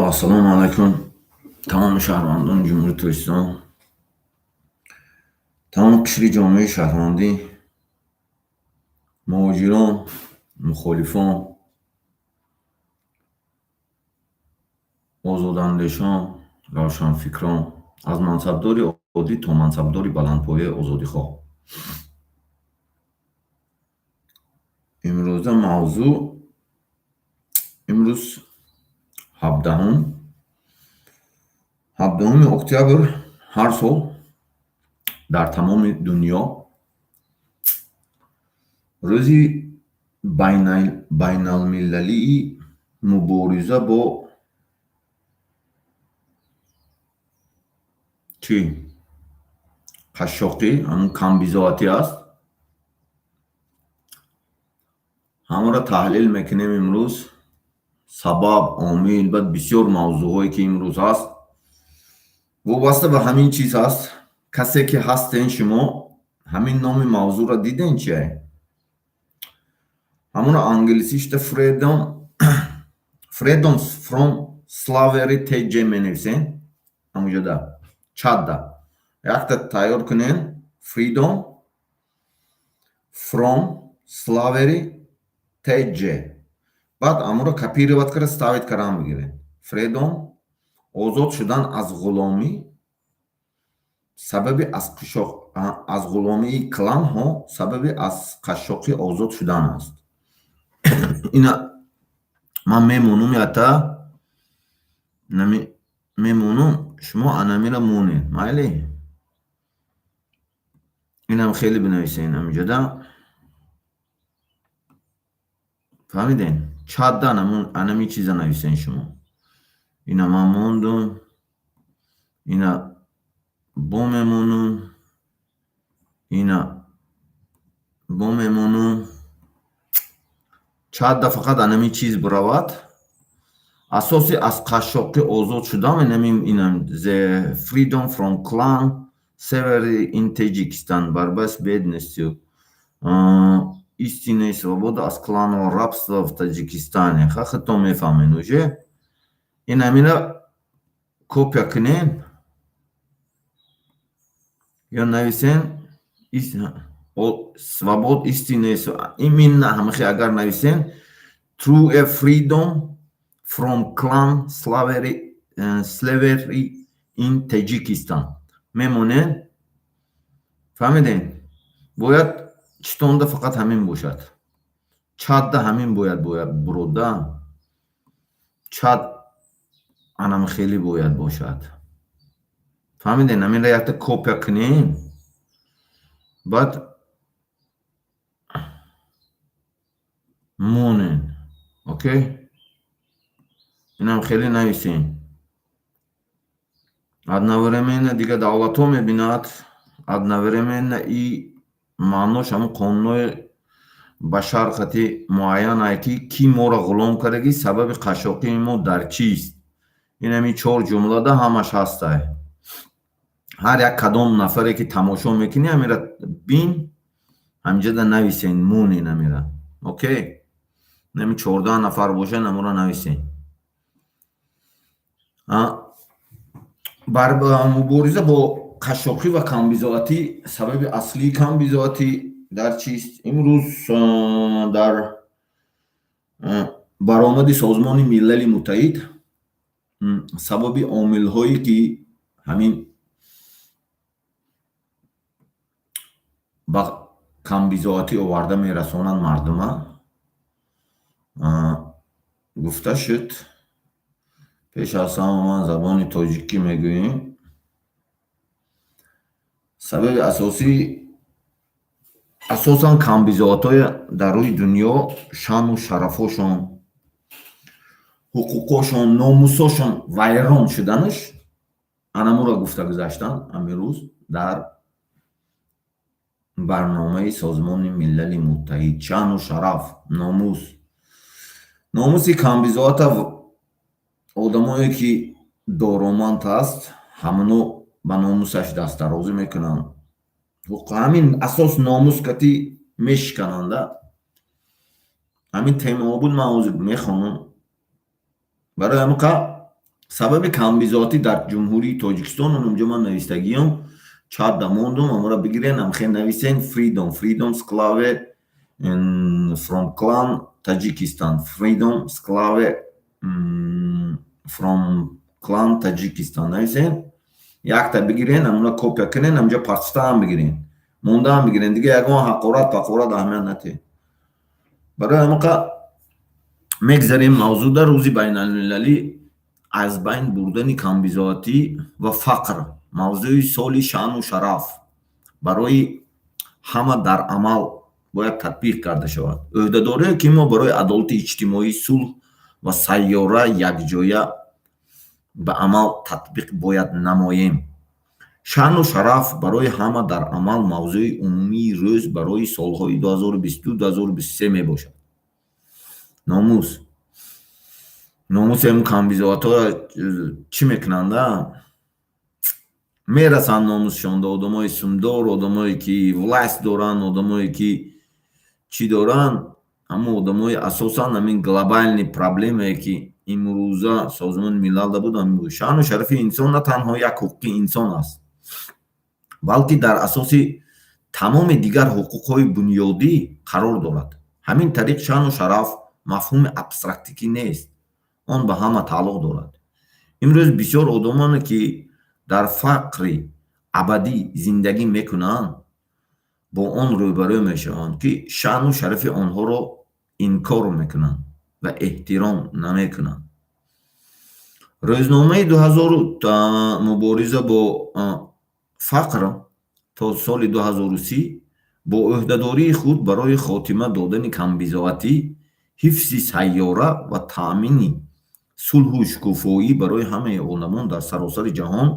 Ассалому алайкум, тамоми шаҳрвандони Ҷумҳурии Тоҷикистон, тамоми қишри ҷомеаи шаҳрвандӣ, муҳоҷирон, мухолифон, озодандешон, равшанфикрон, аз мансабдори оддӣ то мансабдори баландпояи озодихоҳ. Имрӯза мавзӯъ, имрӯз 17-уми октябр ҳар сол дар тамоми дунё рӯзи байналмилалии мубориза бо чӣ? Қашшоқӣ, ҳамун камбизоатӣ аст. Ҳамаро таҳлил мекунем имрӯз. Сабаб, омил, баъд бисёр мавзӯъҳое, ки имрӯз ҳаст, вобаста ба ҳамин чиз ҳаст. Касе ки ҳастен шумо, ҳамин номи мавзӯъро диден чие? Ҳамонро англисишта Freedom from Slavery TJ менависен. Ҳамуҷода чатда якта тайёр кунен, Freedom from Slavery TJ, баъд амуро копировать карда, ставить кардан бигиред. Freedom, озод шудан аз ғуломӣ, сабаби аз ғуломии кланҳо, сабаби аз қашшоқӣ озод шудан аст. Ина ман мемонум, ята мемонум, шумо анамира монед, майли? Инам хеле бинависен ҳаминҷода, фаҳмиден? Чатда анами чиза нависен шумо. Ина ман мондум, ина бо мемонум, ина бо мемонум. Чатда фақат анами чиз биравад. Асоси аз қашшоқӣ озод шудан инами инам the freedom from clan slavery in Tajikistan, борьба с бедностью, истинная свобода аз кланового рабства в Таджикистане. Ха, худтон мефаҳмед уже. Ин ҳамина копия кунен ё нависен свобод, истинная, именно ҳамахи агар нависен, true a freedom from clan slavery in Tajikistan мемонед. Фаҳмидем? Бояд читонда фақат ҳамин бошад. Чатда ҳамин бояд бурода. Чат анам хеле бояд бошад. Фаҳмидем? Ҳаминро якта копия кунем, баъд монен. Окей, инам хеле нависем. Одновременно дигар давлатҳо мебинад, одновременно и маънош ҳамун қонунҳои башар қати муайян ай, ки кӣ моро ғулом кардагӣ, сабаби қашшоқии мо дар чист. Ин ҳамин чор ҷумлада ҳамаш ҳастай. Ҳар як кадом нафаре ки тамошо мекунӣ, ҳамира бин, ҳаминҷода нависен, монен ҳамира. Окей, нами 14 нафар бошад, намуро нависен. Мубориза бо қашшоқӣ ва камбизоатӣ, сабаби аслии камбизоатӣ дар чист? Имрӯз дар баромади Созмони Милали Муттаҳид сабаби омилҳое, ки ҳамин ба камбизоатӣ оварда мерасонанд мардума, гуфта шуд. Пеш аз ҳама ман забони тоҷикӣ мегӯем. Сабаби асосӣ, асосан камбизоатҳои дар рӯи дунё, шаъну шарафҳошон, ҳуқуқҳошон, номусҳошон вайрон шуданаш, анамуро гуфта гузаштанд ҳамин рӯз дар барномаи Созмони Милали Муттаҳид. Шаъну шараф, номус, номуси камбизоата одамое ки дороманд ҳаст, ҳамоно ба номусаш дастдарозӣ мекунанд. Ҳамин асос номус кати мешикананда. Ҳамин темаҳо буд, ман ҳозир мехонам. Барои ҳамин Сабаби камбизоатӣ дар Ҷумҳурии Тоҷикистон. Онҷо ман навистагиём, чат да мондум, амора бигирен, амхе нависен: freedom, freedom slave from clan Tajikistan, freedom slave from clan Tajikistan нависен. Якта бигирен, амона копия кунен, амҷа партистаам бигирен, мондаам бигирен. Дига ягон ҳақорат пақорат аҳамият натиҳед. Барои ҳамақа мегзарем мавзӯъда. Рӯзи байналмилалӣ аз байн бурдани камбизоатӣ ва фақр, мавзӯи соли шаъну шараф барои ҳама дар амал бояд татбиқ карда шавад. Ӯҳдадорие, ки мо барои адолати иҷтимоӣ, сулҳ ва сайёра якҷоя ба амал татбиқ бояд намоем. Шаъну шараф барои ҳама дар амал мавзӯи умумии рӯз барои солҳои 2022-2023 мебошад. Номус, номуси ҳамн камбизоатҳоро чӣ мекунанда, мерасанд номусшонда одамои сумдор, одамое ки власть доранд, одамое ки чӣ доранд. Ҳамон одамои асосан ҳамин глобальный проблемае, ки имрӯза Созмони Милалда буд, ҳамин буд. Шаъну шарафи инсон на танҳо як ҳуқуқи инсон аст, балки дар асоси тамоми дигар ҳуқуқҳои бунёдӣ қарор дорад. Ҳамин тариқ, шаъну шараф мафҳуми абстрактикӣ нест, он ба ҳама тааллуқ дорад. Имрӯз бисёр одамоне, ки дар фақри абадӣ зиндагӣ мекунанд, бо он рӯбарӯ мешаванд, ки шаъну шарафи онҳоро инкор мекунанд ва эҳтиром намекунанд. Рӯзномаи дуҳазору мубориза бо фақр то соли 2030 бо ӯҳдадории худ барои хотима додани камбизоатӣ, ҳифзи сайёра ва таъмини сулҳу шукуфоӣ барои ҳамаи одамон дар саросари ҷаҳон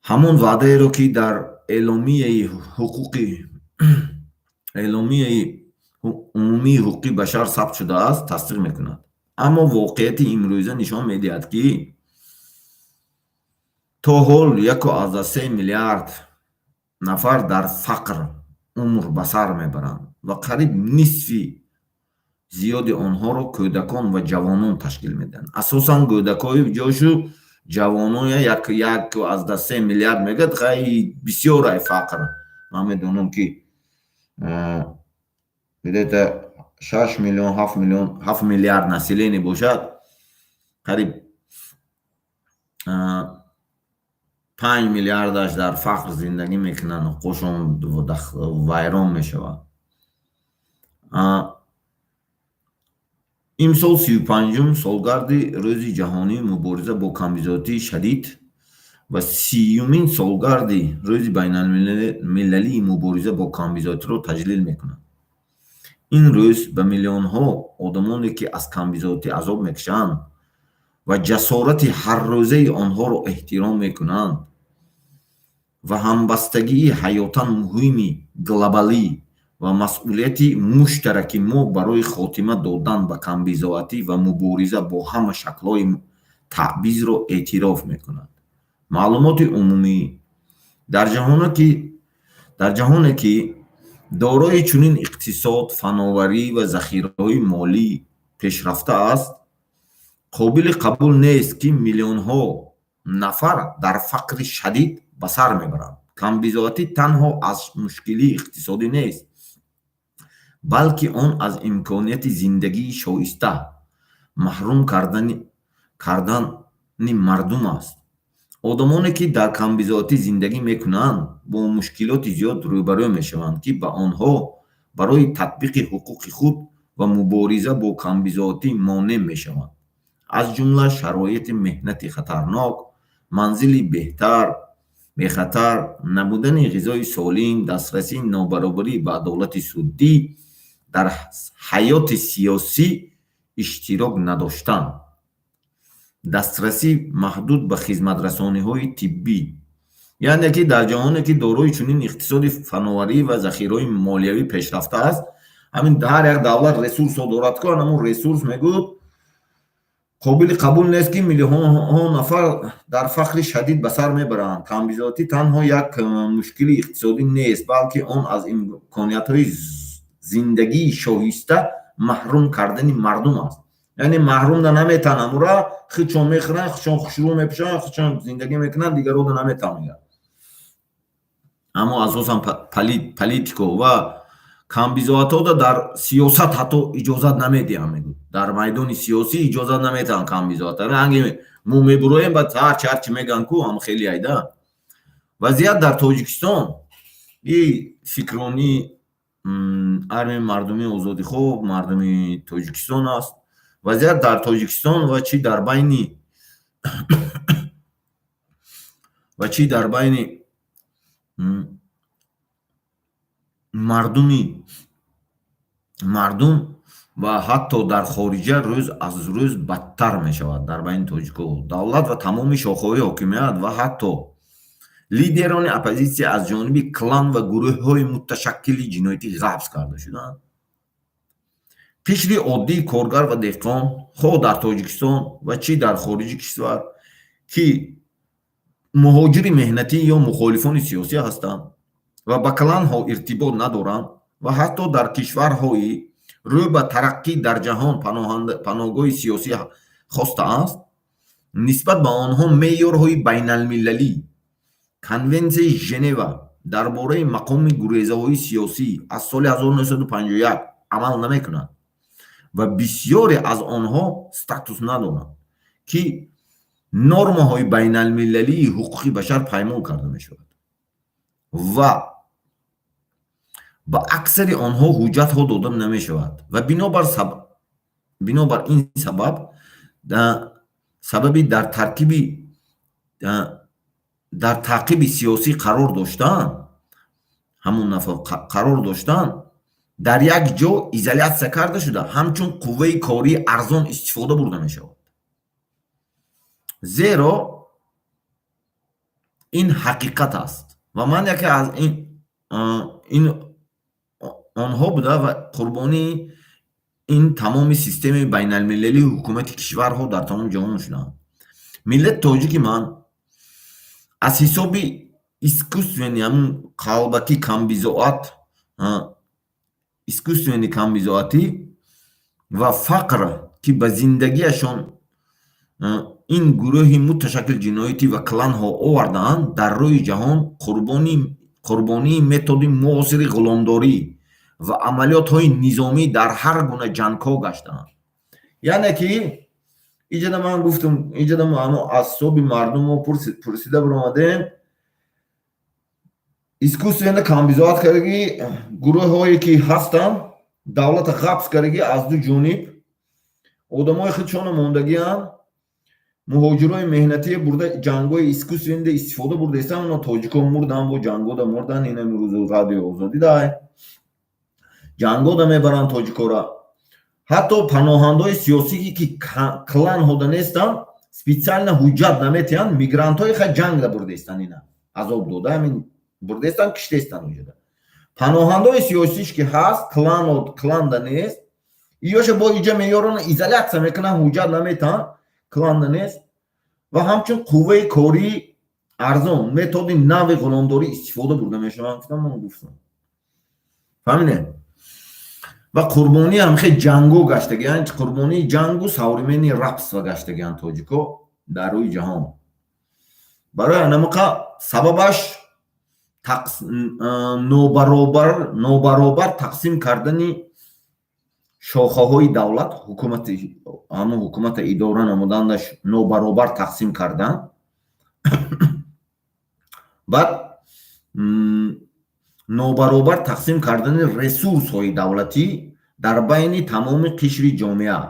ҳамон ваъдаеро, ки дар Эъломияи умумии ҳуқуқи башар сабт шудааст, тасдиқ мекунад. Аммо воқеияти имрӯза нишон медиҳад, ки то ҳол 1,3 миллиард нафар дар фақр умр ба сар мебаранд ва қариб нисфи зиёди онҳоро кӯдакон ва ҷавонон ташкил медиҳанд. Асосан кӯдакҳои ҷошу ҷавоноя. 1,3 миллиард мегӯяд, хай, бисёр ай фақр. Ман медонам, ки где-то 6 миллион, 7 миллион, 7 миллиард население бошад, қариб 5 миллиардаш дар фақр зиндагӣ мекунанд, ҳуқуқшон вайрон мешавад. Имсол 35-ум солгарди Рӯзи ҷаҳонии мубориза бо камбизоатии шадид ва 30-юмин солгарди Рӯзи байналмилалии мубориза бо камбизоатиро таҷлил мекунад. Ин рӯз ба миллионҳо одамоне, ки аз камбизоатӣ азоб мекашанд ва ҷасорати ҳаррӯзаи онҳоро эҳтиром мекунанд ва ҳамбастагии ҳаётан муҳими глобалӣ ва масъулияти муштараки мо барои хотима додан ба камбизоатӣ ва мубориза бо ҳама шаклҳои таъбизро эътироф мекунад. Маълумоти умумӣ: дар ҷаҳоне, ки дорои чунин иқтисод, фановарӣ ва захираҳои молӣ пешрафта аст, қобили қабул нест, ки миллионҳо нафар дар фақри шадид ба сар мебаранд. Камбизоатӣ танҳо аз мушкилии иқтисодӣ нест, балки он аз имконияти зиндагии шоиста маҳрум кардани мардум аст. Одамоне, ки дар камбизоатӣ зиндагӣ мекунанд, бо мушкилоти зиёд рӯбарӯ мешаванд, ки ба онҳо барои татбиқи ҳуқуқи худ ва мубориза бо камбизоатӣ монеъ мешаванд, аз ҷумла шароити меҳнати хатарнок, манзили беҳтар бехатар, набудани ғизои солим, дастрасии нобаробарӣ ба адолати судӣ, дар ҳаёти сиёсӣ иштирок надоштан, дастрасии маҳдуд ба хизматрасониҳои тиббӣ. Яъне ки дар ҷаҳоне, ки дорои чунин иқтисоди, фановарӣ ва захираҳои молиявӣ пешрафта аст, ҳамин ҳар як давлат ресурсҳо дорад ку, ҳамон ресурс мегӯяд, қобили қабул нест, ки миллионҳо нафар дар фақри шадид ба сар мебаранд. Камбизоатӣ танҳо як мушкили иқтисодӣ нест, балки он аз имкониятҳои зиндагии шоиста маҳрум кардани мардум аст. Яъне маҳрумда наметан, амура худшон мехӯранд, худшон хушрӯ мепӯшанд, худшон зиндагӣ мекунанд, дигарода наметан, мегӯяд. Аммо асосан политико ва камбизоатҳода дар сиёсат ҳатто иҷозат намедиҳанд, мегӯ, дар майдони сиёсӣ иҷозат наметаҳанд камбизоат. Ранги мо мебуроем, баъд ҳарчи ҳарчи мегӯянд ку, ҳам хеле айда. Вазъият дар Тоҷикистон и фикронии Армияи мардумии озодихоҳ, мардуми Тоҷикистон аст. Вазъият дар Тоҷикистон ва чӣ дар байни мардум ва ҳатто дар хориҷа рӯз аз рӯз бадтар мешавад. Дар байни тоҷико давлат ва тамоми шохаҳои ҳокимият ва ҳатто лидерони оппозитсия аз ҷониби клан ва гурӯҳҳои муташаккили ҷиноятӣ ғасб карда шуданд. Қишри оддии коргар ва деҳқон, хоҳ дар Тоҷикистон ва чӣ дар хориҷи кишвар, ки муҳоҷири меҳнатӣ ё мухолифони сиёсӣ ҳастанд ва ба кланҳо иртибот надоранд ва ҳатто дар кишварҳои рӯ ба тараққӣ дар ҷаҳон паноҳгоҳи сиёсӣ хостааст, нисбат ба онҳо меъёрҳои байналмилалӣ, Конвенсияи Женева дар бораи мақоми гурезаҳои сиёсӣ аз соли 1951 амал намекунад ва бисёре аз онҳо статус надоранд, ки нормаҳои байналмилалии ҳуқуқи башар паймол карда мешавад, ва ба аксари онҳо ҳуҷҷатҳо дода намешавад. Ва бинобар ин сабаб сабаби дар таъқиби сиёсӣ қарор доштан, ҳамон нафар қарор доштан, дар як ҷо изолятсия карда шуда, ҳамчун қувваи кории арзон истифода бурда мешавад. Зеро ин ҳақиқат аст ва ман яке аз ин онҳо буда ва қурбонии ин тамоми системаи байналмилалии ҳукумати кишварҳо дар тамоми ҷаҳон шудам. Миллати тоҷики ман аз ҳисоби искусственный, ҳамун қалбакӣ камбизоат, искусственный камбизоатӣ ва фақр, ки ба зиндагиашон ин гурӯҳи муташаккил ҷиноятӣ ва кланҳо овардаанд, дар рӯи ҷаҳон қурбонии методи муосири ғуломдорӣ ва амалиётҳои низомӣ дар ҳар гуна ҷангҳо гаштаанд. Яъне ки иҷода ман гуфтам, иҷода аз ҳисоби мардум мо пурсида биромадем. Искусственно камбизоат кардагӣ, гурӯҳҳое ки ҳастанд, давлата ғасб кардагӣ, аз ду ҷониб одамои худшона мондагианд, муҳоҷирои меҳнатие бурда, ҷангҳои искусственный истифода бурдаистанд. Оно тоҷико мурданд, бо ҷангода мурданд. Ин имрӯзу Радио Озодӣ дай ҷангода мебаранд тоҷикора. Ҳатто паноҳандаҳои сиёсӣ, ки кланҳода нестанд, специально ҳуҷҷат наметиҳанд. Мигрантҳои ха ҷангда бурдаистанд, ина азоб дода, ҳамин бурдаистанд, киштаистанд. Уҷада паноҳандаҳои сиёсиш ки ҳаст, кланда нест, иёша бо иҷа меёрона, изолятсия мекунанд, ҳуҷҷат наметиҳанд, кланда нест ва ҳамчун қувваи кории арзон, методи нави ғуломдорӣ истифода бурда мешаванд. Гуфтам, ман гуфтам, фаҳмидем. Ва қурбонии ҳамхе ҷанго гаштагианд, қурбонии ҷангу современный рабство гаштагианд тоҷико дар рӯи ҷаҳон. Барои анамақа сабабаш нобаробар тақсим кардани шохаҳои давлат, ҳукумати, ҳамун ҳукумата идора намудандаш нобаробар тақсим кардан, баъд нобаробар тақсим кардани ресурсҳои давлатӣ дар байни тамоми қишри ҷомеа.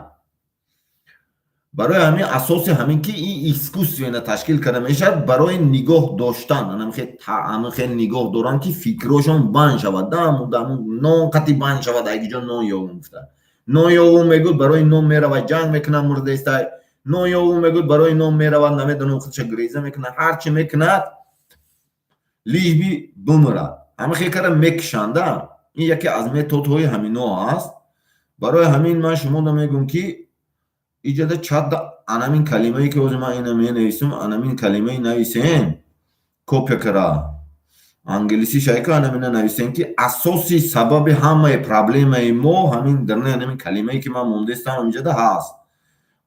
Барои ҳамин асоси ҳамин ки ин искусственно ташкил карда мешавад барои нигоҳ доштан, ҳамин хел нигоҳ доранд, ки фикрошон банд шавад, нон қати банд шавад. Айгиҷо нон ёвум гуфта, нон ёвум мегӯд, барои нон меравад, ҷанг мекунад, мурдаистай. Нон ёвум мегӯд, барои нон меравад, намедонам, худша греза мекунад, ҳарчи мекунад, лишь бы бумирад. Ҳамин хел карда мекушанда. Ин яке аз методҳои ҳамино аст. Барои ҳамин ман шумода мегӯм, ки иҷода чатда анамин калимае ки ҳозир ман ина менависам, анамин калимаи нависен, копия кара, англисӣ шайка, анамина нависен, ки асоси сабаби ҳамаи проблемаи мо ҳамин дар анамин калимае ки ман мондаистам, ҳамиҷода ҳаст.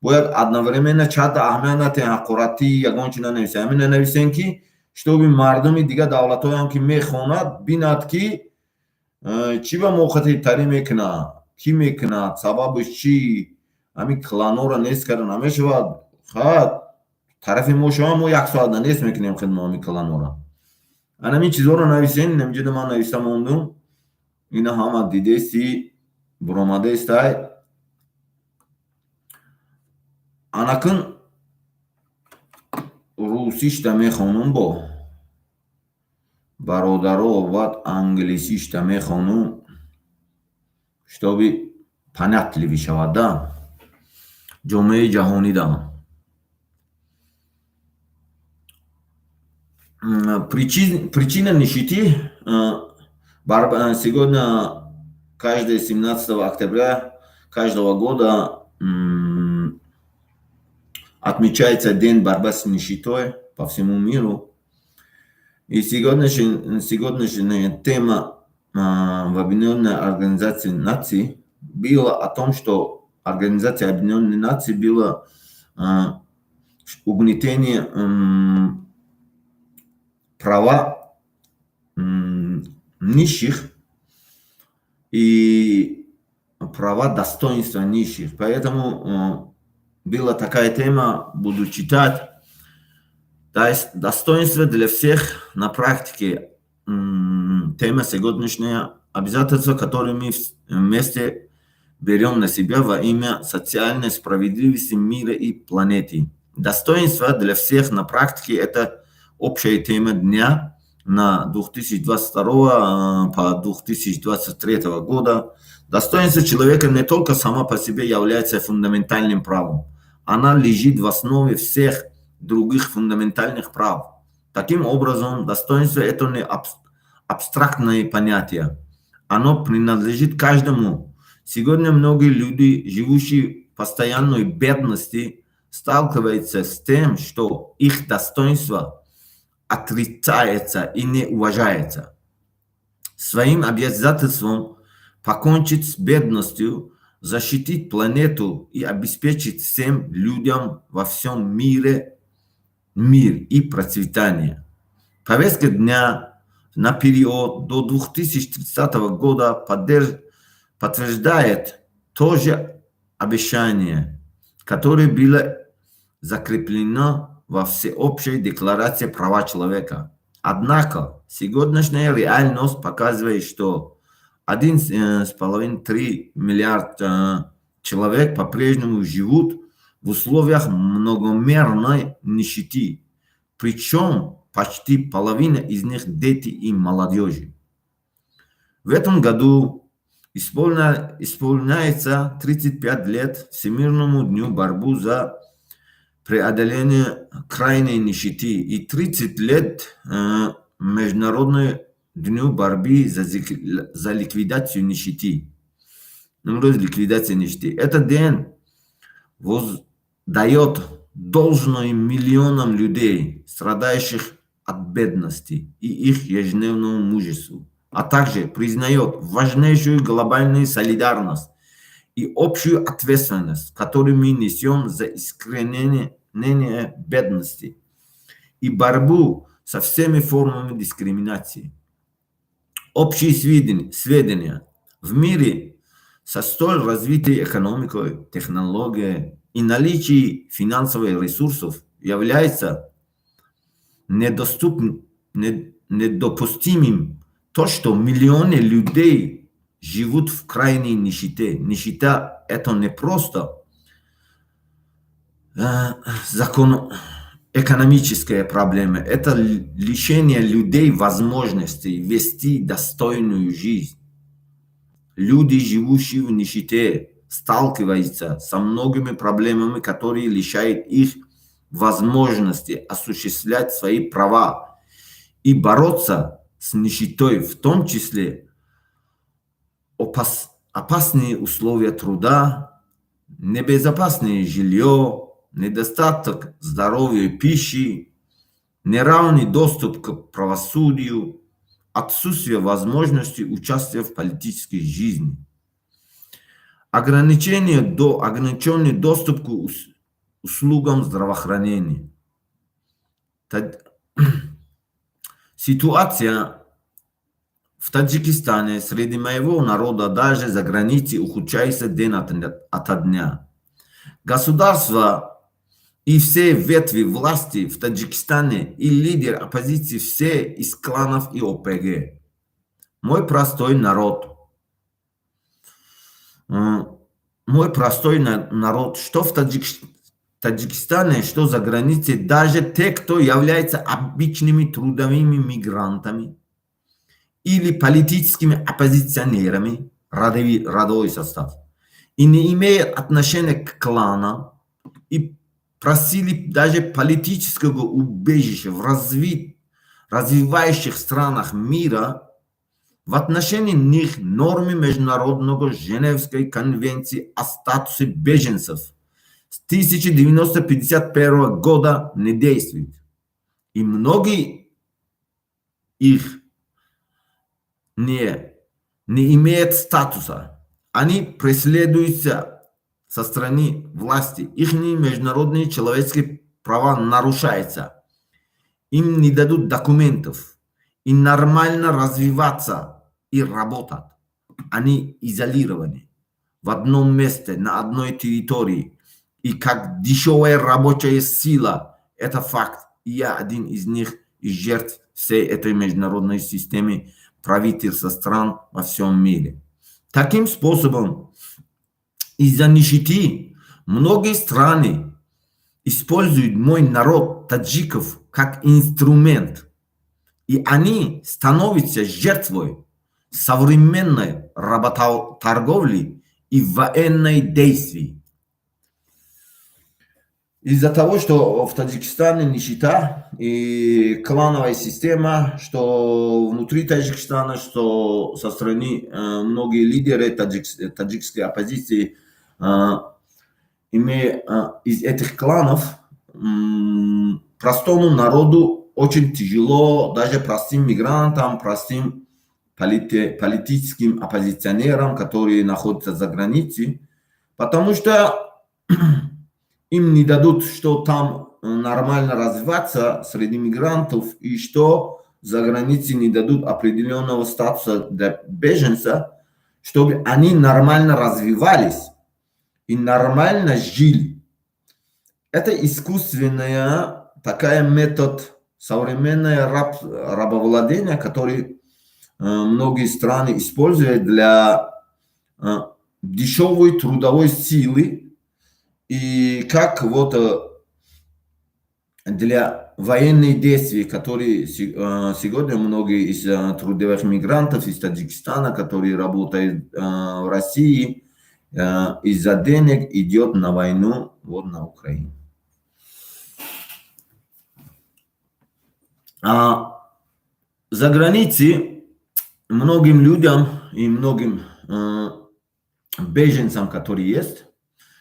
Бояд одновременно чата аҳамият натиҳем, ҳақоратӣ ягон чи нанависем. Ҳамин нанависем, ки чтобы мардуми дигар давлатҳоям, ки мехонад, бинад, ки чӣ ба мо тарӣ мекунад, кӣ мекунад, сабабаш чӣ. Ҳамин кланҳоро нест карда намешавад. Ха, тарафи мо шава, мо як соат нест мекунем хидмо ҳамин кланҳоро. Анамин чизҳоро нависен. Инамҷода ман нависта мондум, ина ҳама дидести, буромадаестай. Анакун русишта мехонум бо бародаро, баъд англисишта мехонум, чтобы понятливый шавад да ҷомеаи ҷаҳонида. Причина нищеты. Сегодня, каждое 17 октября каждого года отмечается День борьбы с нищетой по всему миру. И сегодняшняя тема в Объединенной Организации Наций была о том, что Организация Объединенных Наций была угнетение права нищих и права достоинства нищих. Поэтому была такая тема, буду читать. Достоинство для всех на практике. Тема сегодняшняя: обязательства, которые мы вместе берем на себя во имя социальной справедливости мира и планеты. Достоинство для всех на практике – это общая тема дня на 2022 по 2023 года. Достоинство человека не только сама по себе является фундаментальным правом, она лежит в основе всех других фундаментальных прав. Таким образом, достоинство – это не абстрактное понятие. Оно принадлежит каждому. Сегодня многие люди, живущие в постоянной бедности, сталкиваются с тем, что их достоинство отрицается и не уважается. Своим обязательством покончить с бедностью, защитить планету и обеспечить всем людям во всем мире мир и процветание. Повестка дня на период до 2030 года подтверждает то же обещание, которое было закреплено во Всеобщей декларации права человека. Однако сегодняшняя реальность показывает, что 1,5-3 миллиард человек по-прежнему живут в условиях многомерной нищеты, причем почти половина из них дети и молодежи. В этом году исполняется 35 лет Всемирному дню борьбы за преодоление крайней нищеты и 30 лет Международному дню борьбы за ликвидацию нищеты. Ну, ликвидация нищеты. Этот день воздает должное миллионам людей, страдающих от бедности, и их ежедневному мужеству, а также признает важнейшую глобальную солидарность и общую ответственность, которую мы несем за искоренение бедности и борьбу со всеми формами дискриминации. Общие сведения: в мире со столь развитой экономикой, технологией и наличием финансовых ресурсов является недопустимым то, что миллионы людей живут в крайней нищете. Нищета – это не просто закон, экономическая проблема, это лишение людей возможности вести достойную жизнь. Люди, живущие в нищете, сталкиваются со многими проблемами, которые лишают их возможности осуществлять свои права и бороться с нищетой, в том числе опасные условия труда, небезопасное жилье, недостаток здоровья и пищи, неравный доступ к правосудию, отсутствие возможности участия в политической жизни. Ограниченный доступ к услугам здравоохранения. Ситуация в Таджикистане среди моего народа, даже за границей, ухудшается день ото дня. Государство и все ветви власти в Таджикистане и лидер оппозиции все из кланов и ОПГ. Мой простой народ, что в Таджикистане, что за границей, даже те, кто является обычными трудовыми мигрантами или политическими оппозиционерами, родовой состав, и не имея отношения к кланам, и просили даже политического убежища в развивающих странах мира, в отношении них нормы Международного Женевской конвенции о статусе беженцев с 1951 года не действуют. И многие их не имеют статуса. Они преследуются со стороны власти. Их международные человеческие права нарушаются. Им не дадут документов и нормально развиваться и работать. Они изолированы в одном месте, на одной территории. И как дешевая рабочая сила, это факт. И я один из них, из жертв всей этой международной системы правительства стран во всем мире. Таким способом, из-за нищеты многие страны используют мой народ, таджиков, как инструмент. И они становятся жертвой современной работорговли и военной действий. Из-за того, что в Таджикистане нищета и клановая система, что внутри Таджикистана, что со стороны многие лидеры таджикской оппозиции, имея из этих кланов, простому народу очень тяжело, даже простым мигрантам, простым политическим оппозиционерам, которые находятся за границей, потому что им не дадут, что там нормально развиваться среди мигрантов и что за границей не дадут определенного статуса для беженца, чтобы они нормально развивались и нормально жили. Это искусственная такая метод, современное рабовладение, который многие страны используют для дешевой трудовой силы и как вот для военных действий, которые сегодня многие из трудовых мигрантов из Таджикистана, которые работают в России, из-за денег идет на войну вот на Украину. А за границей многим людям и многим беженцам, которые есть,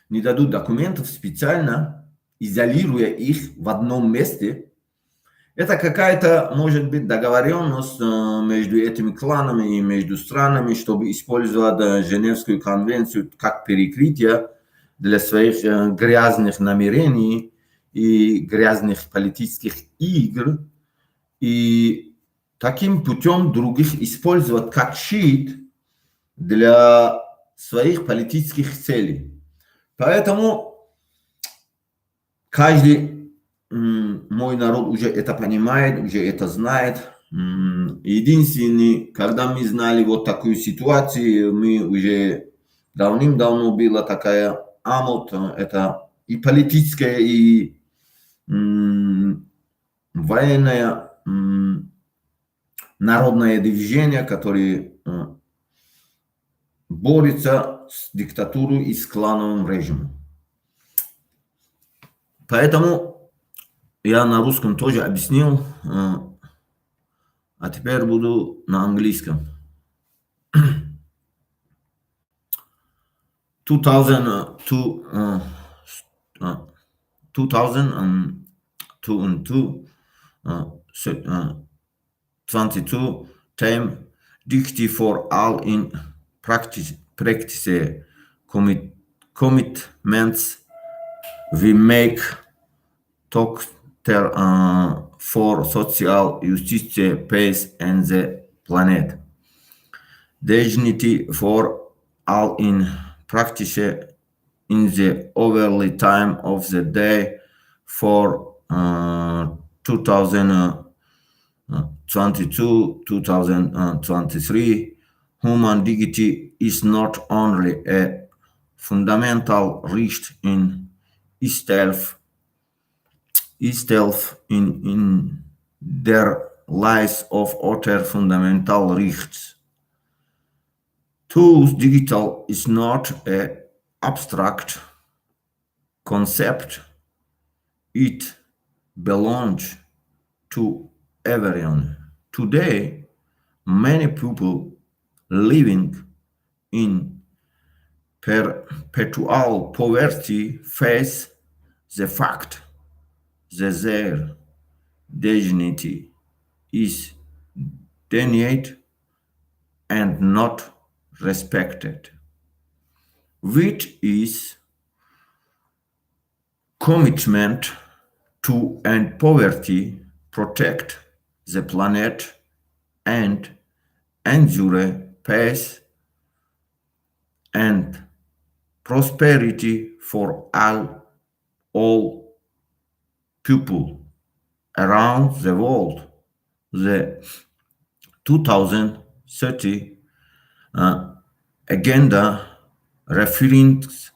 не дадут документов специально, изолируя их в одном месте. Это какая-то, может быть, договоренность между этими кланами и между странами, чтобы использовать Женевскую конвенцию как перекрытие для своих грязных намерений и грязных политических игр. И таким путем других использовать как щит для своих политических целей. Поэтому каждый мой народ уже это понимает, уже это знает. Единственный, когда мы знали вот такую ситуацию, мы уже давным-давно была такая АМОТ, это и политическая, и военное народное движение, которое борется с диктатурой и с клановым режимом. Поэтому я на русском тоже объяснил, а теперь буду на английском. 2002, 2002 22 time duty for all in practice commitments We make together for social justice, peace and the planet. Dignity for all in practice in the overly time of the day for 2022 2023. Human dignity is not only a fundamental right in itself in der lies of other fundamental rights. Thus, dignity is not an abstract concept. It belongs to everyone. Today, many people living in perpetual poverty face the fact that their dignity is denied and not respected, which is commitment to end poverty, protect the planet, and ensure peace and prosperity for all people around the world. The 2030 Agenda references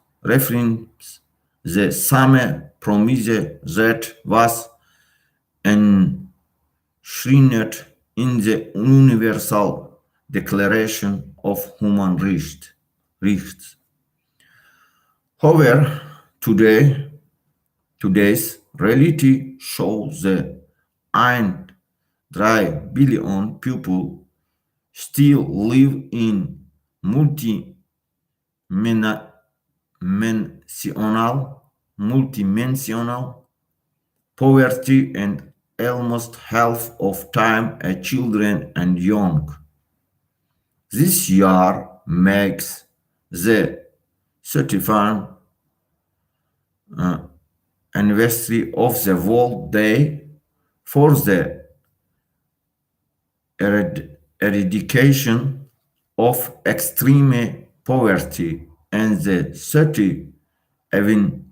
the same promise that was enshrined in the Universal Declaration of Human Rights. However, today's reality shows that 1.3 billion people still live in multidimensional poverty, and almost half of them are children and young. This year makes the 35th anniversary of the World Day for the Eradication of Extreme Poverty and the 30th anniversary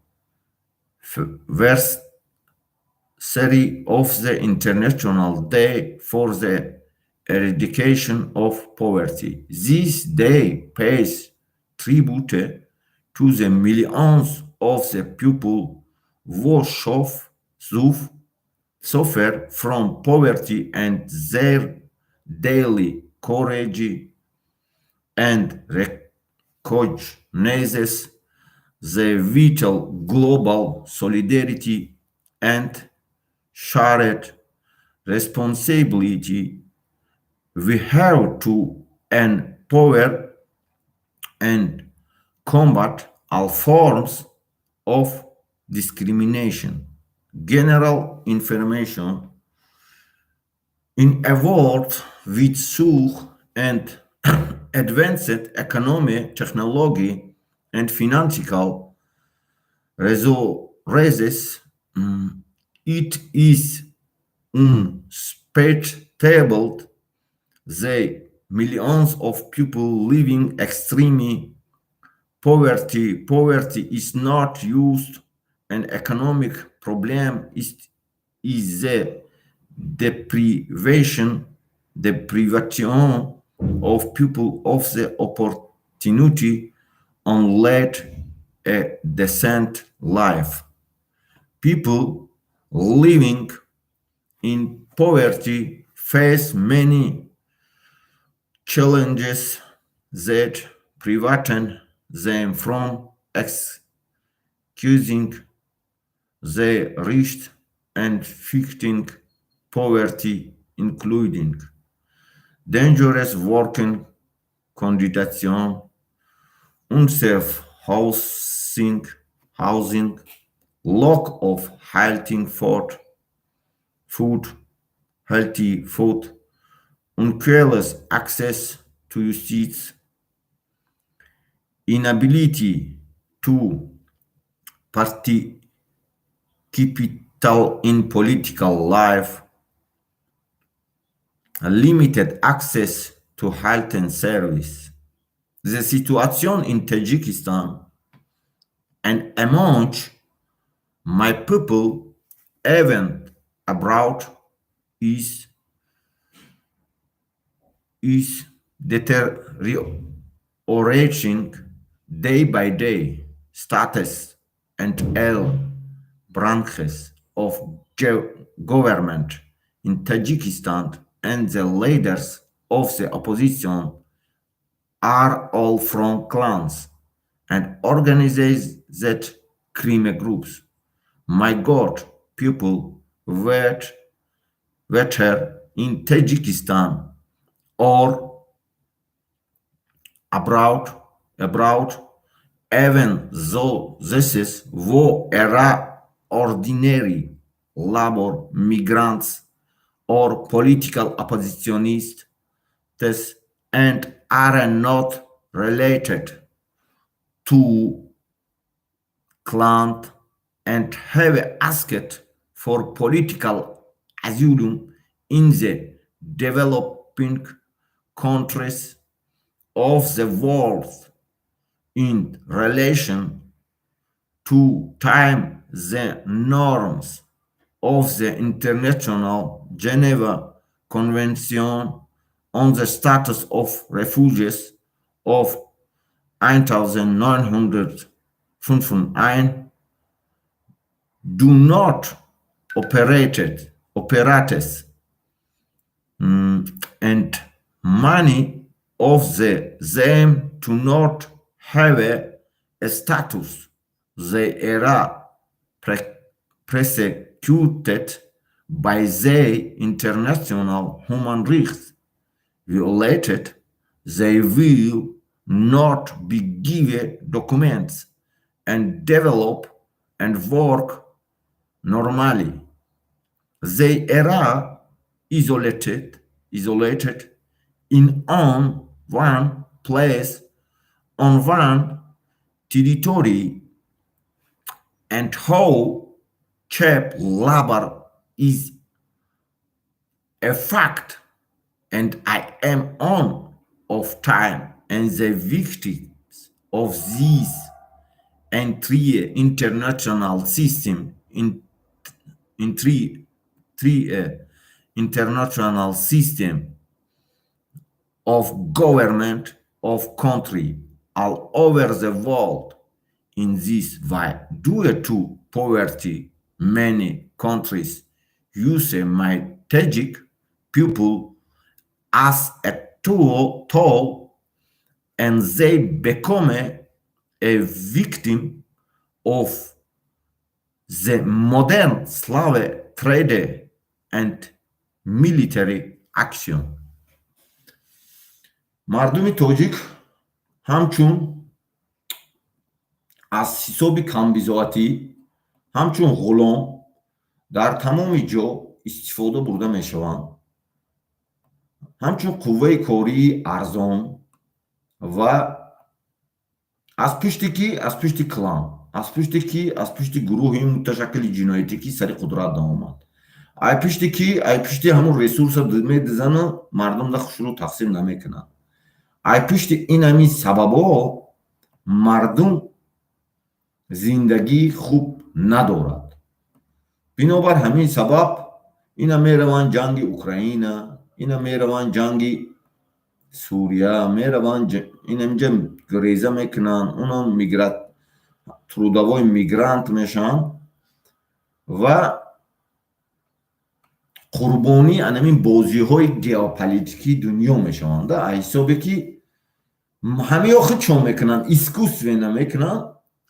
of the International Day for the Eradication of Poverty. This day pays tribute to the millions of the people who suffer from poverty and their daily courage, and recognizes the vital global solidarity and shared responsibility we have to end poverty and combat all forms of discrimination. General information: in a world with such an advanced economy, technology, and financial resources, it is unacceptable that millions of people living extreme poverty. Poverty is not just an economic problem, it is the deprivation of people of the opportunity on lead a decent life. People living in poverty face many challenges that prevent them from exercising their rights and fighting poverty, including dangerous working conditions, unsafe housing, lack of healthy food, unequal access to justice, inability to participate capital in political life, limited access to health and service. The situation in Tajikistan and among my people, even abroad, is deteriorating day by day. States and all branches of government in Tajikistan and the leaders of the opposition are all from clans and organized crime groups. My God, people, whether in Tajikistan or abroad, even though this is who are ordinary labor migrants or political oppositionists and are not related to clan and have asked for political asylum in the developing countries of the world in relation to time the norms of the International Geneva Convention on the Status of Refugees of 1951 do not operates, and many of them do not have a status. They are persecuted by the international human rights violated. They will not be given documents and develop and work normally. They are isolated in on one place, on one territory, and how cheap labor is a fact, and I am on of time and the victims of this entire international system in three international system of government of country all over the world in this way. Due to poverty, many countries use my Tajik people as a tool, and they become a victim of the modern slave trade and military action. Мардуми тоҷик ҳамчун аз ҳисоби камбизоатӣ ҳамчун ғулом дар тамоми ҷо истифода бурда мешаванд, ҳамчун қувваи кории арзон ва аз пушти ки? Аз пушти клан, аз пушти ки? Аз пушти гурӯҳи муташаккили ҷиноятӣ, ки сари қудрат даомад. Ай пушти ки? Ай пушти ҳамун ресурса медизану мардумда хушрӯ тақсим намекунанд. Ай пушти ин ҳамин сабабҳо мардум зиндагии хуб надорад. Бинобар ҳамин сабаб ина мераванд ҷанги Украина, ина мераванд ҷанги Сурия, мераванд инаминҷа греза мекунанд, унам миграт, трудовой мигрант мешаванд ва қурбонии анамин бозиҳои геополитикии дунё мешаванд. Ҳисобе ки ҳамиҳо худшон мекунанд, искусственно мекунанд.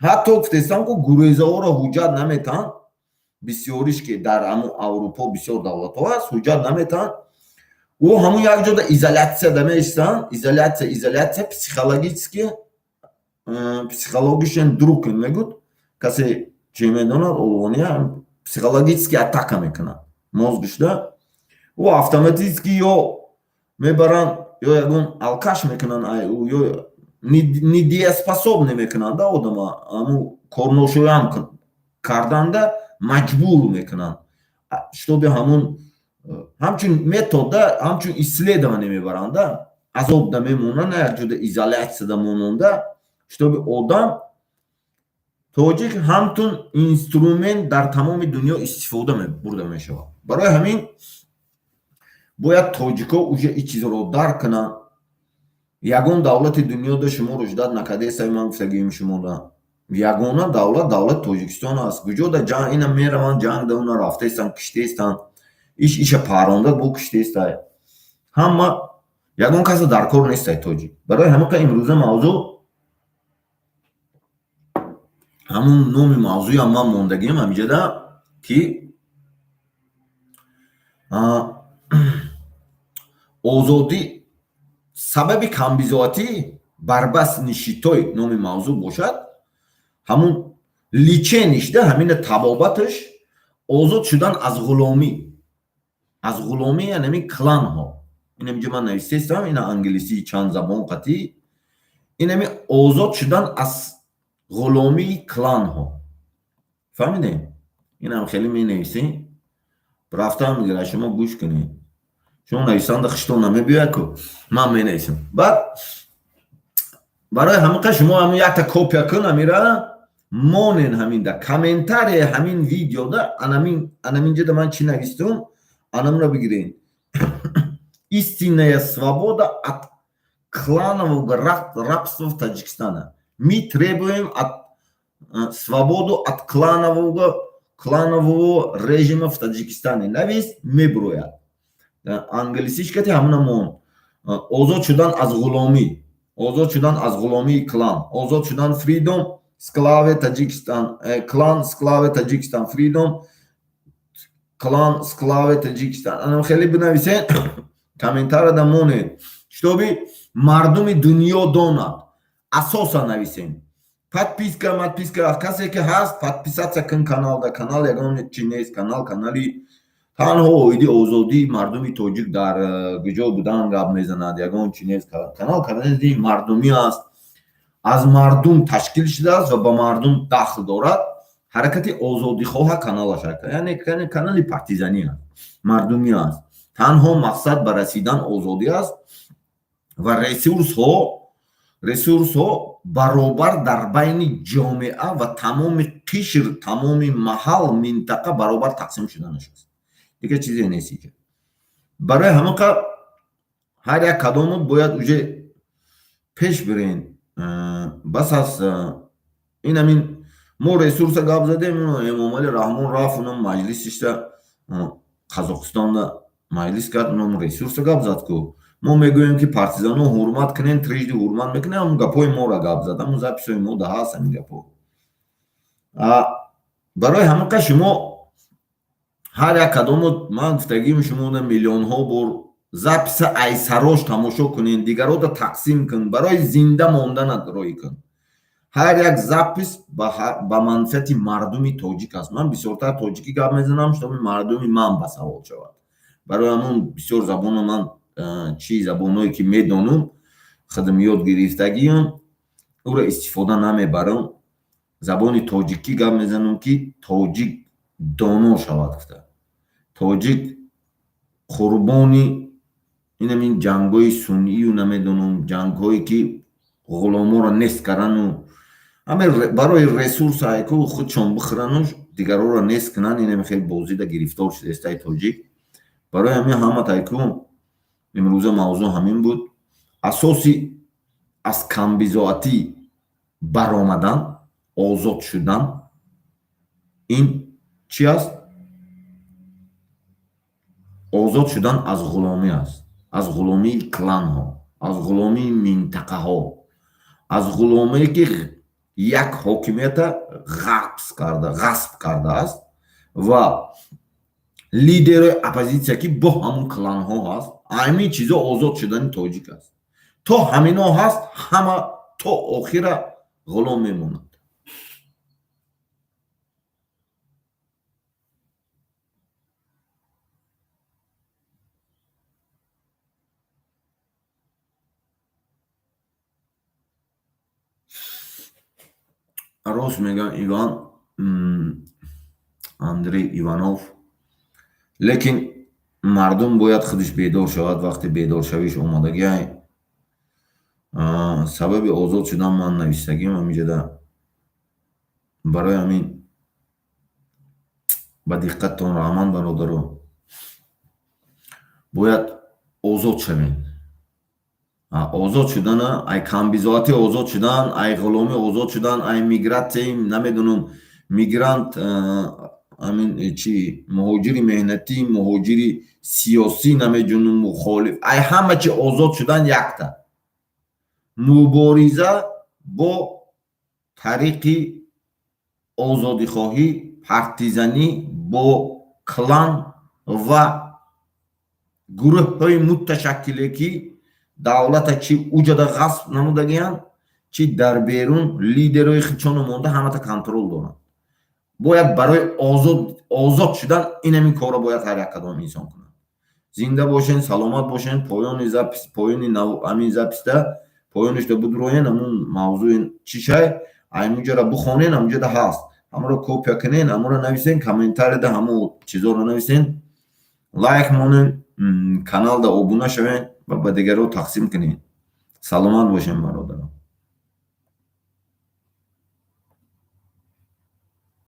Ҳатто гуфтестам, ку гурезаҳоро ҳуҷҷат наметаҳанд. Бисёриш, ки дар ҳамун Аврупо бисёр давлатҳо ҳаст, ҳуҷҷат наметаҳанд. Ӯ ҳамун як ҷода изолятсияда меистанд. Изолятсия, изолятсия, психологически, психологischen Druck мегӯд, касе чи медонад олмония, психологически атака мекунад мозгишда. Ӯ автоматически ё мебаранд, ё ягон алкаш мекунанд, ё недееспособный мекунанд одама, ҳамун корношоям карданда. Маҷбур мекунанд, чтобы ҳамун ҳамчун метода, ҳамчун исследование мебаранда, азобда мемонанд, як ҷуда изоляцияда мононда, чтобы одам тоҷик ҳамчун инструмент дар тамоми дунё истифода бурда мешавад. Барои ҳамин бояд тоҷикҳо уже ин чизро дарк кунанд. Ягон давлати дунёда шуморо ждать накардеста. Ман гуфтагием шумода, ягона давлат, давлати Тоҷикистон аст. Куҷода ҷанг, ина мераванд ҷанг да, уна рафтаистанд, киштаистанд, иш иша паронда бо киштаистай, ҳама ягон каса дар кор нестай тоҷик. Барои ҳамин имрӯза мавзӯъ, ҳамун номи мавзӯям ман мондагиам ҳамиҷада, ки озодӣ сабаби камбизоатӣ, борьба с нищетой номи мавзӯъ бошад. Ҳамун лечение шда, ҳамина табобаташ озод шудан аз ғуломӣ, аз ғуломӣ янами кланҳо. Инамиҷа ман навистаистам, ина англисии чанд забон қатӣ, инами озод шудан аз ғуломии кланҳо. Фаҳмидем? Инам хеле менависем, рафтан мегирад. Шумо гӯш кунед, шумо нависанда хиштон намебиёяд ку, ман менависам. Баъд барои ҳамиқа шумо ҳамин якта копия кун, амира монен ҳаминда комментария, ҳамин видеода, анаминҷода ман чӣ навистум, анамро бигирен: «Истинная свобода от кланового рабства в Таджикистане». Мы требуем от свободу от кланового режима в Таджикистане. Навис, меброяд. Англисиш кати ҳамуна мон: озод шудан аз ғуломӣ, озод шудан аз ғуломии клан, озод шудан, freedom slave Таджикистан, clan slave Таджикистан, freedom clan slave Таджикистан. Анам хеле бинависен, комментарияда монед, чтобы мардуми дунё донад. Асоса нависем, подписка мадписка касе ки ҳаст, подписаться кун каналда. Канал ягон чи нест, канал канали танҳо оиди озодии мардуми тоҷик дар куҷо будан гап мезанад, ягон чи нест. Канал канали мардумӣ аст, аз мардум ташкил шудааст ва ба мардум дахл дорад. Ҳаракати озодихоҳа каналаш, яъне канали партизанӣ аст, мардумӣ аст. Танҳо мақсад ба расидан озодӣ аст ва ресурсҳо баробар дар байни ҷомеа ва тамоми қишр, тамоми маҳал, минтақа баробар тақсим шуданаш аст. Дигар чизе нест иҷа. Барои ҳамақа ҳар як кадому бояд уже пеш бирен. Бас аст ин ҳамин мо ресурса гап задем. Эмомали Раҳмон рафт, унам маҷлисишта Қазоқистонда маҷлис кард, унам ресурса гап зад ку. Мо мегӯем, ки партизано ҳурмат кунем, трижды ҳурмат мекунем. Ҳамун гапҳои моро гап зад, ҳамун записҳои мо да ҳаст ҳамин гапҳо. Барои ҳамақа шумо ҳар як кадому, ман гуфтагим шумо миллионҳо бор записа айсарош тамошо кунен, дигарода тақсим кун, барои зинда монданат роӣ кун. Ҳар як запись ба манфиати мардуми тоҷик аст. Ман бисёртар тоҷикӣ гап мезанам, чтобы мардуми ман ба савол шавад. Барои ҳамун бисёр забона ман чӣ забонҳое ки медонам, худам ёд гирифтагиам, ӯро истифода намебарам. Забони тоҷикӣ гап мезанам, ки тоҷик доно шавад гуфта. Тоҷик қурбони инамин ҷангҳои сунъию намедонам, ҷангҳое ки ғуломоро нест кардану ҳаме барои ресурс айку худшон бихӯрану дигарҳоро нест кунанд. Инами хеле бозида гирифтор шудааст тоҷик. Барои ҳамин ҳама тайку имрӯза мавзӯъ ҳамин буд: асоси аз камбизоатӣ баромадан, озод шудан ин чӣ аст? Озод шудан аз ғуломӣ аст, аз ғуломии кланҳо, аз ғуломии минтақаҳо, аз ғуломие ки як ҳокимията ғасб кардааст ва лидерои оппозитсия, ки бо ҳамун кланҳо ҳаст. Ҳамин чизо озод шудани тоҷик аст. То ҳамино ҳаст, ҳама то охира ғулом мемонад. Рост мегӯям, Иван. Андрей Иванов. Лекин мардум бояд худаш бедор шавад. Вақти бедоршавиш омодагиай. Сабаби озод шудан ман навистагим ҳаминҷода. Барои ҳамин ба диққаттон раҳмат, бародаро. Бояд озод шавем. Озод шудана, ай камбизоатӣ озод шудан, ай ғуломӣ озод шудан, ай мигратсияи, намедонам, мигрант, ҳамин чи, муҳоҷири меҳнатӣ, муҳоҷири сиёсӣ, намедонам, мухолиф, ай ҳама чи озод шудан якта мубориза бо тариқи озодихоҳӣ, партизанӣ, бо клан ва гурӯҳҳои муташаккиле, ки давлата чи уҷада ғасб намудагиянд, чи дар берун лидерҳои худшоно монда, ҳамата контрол доранд. Бояд барои озод шудан инамин корро бояд ҳар як кадом инсон кунад. Зинда бошен, саломат бошен. Поёни запись, поёни ҳамин запись да, поёнишда будроен, ҳамун мавзӯи чишай, аймуҷара бихонен, ҳамуҷада ҳаст. Ҳамаро копия кунен, ҳамаро нависен, комментарияда ҳамо чизоро нависен, лайк монен, каналда обуна шавен ва ба дигарро тақсим кунед. Саломат бошен, бародарон.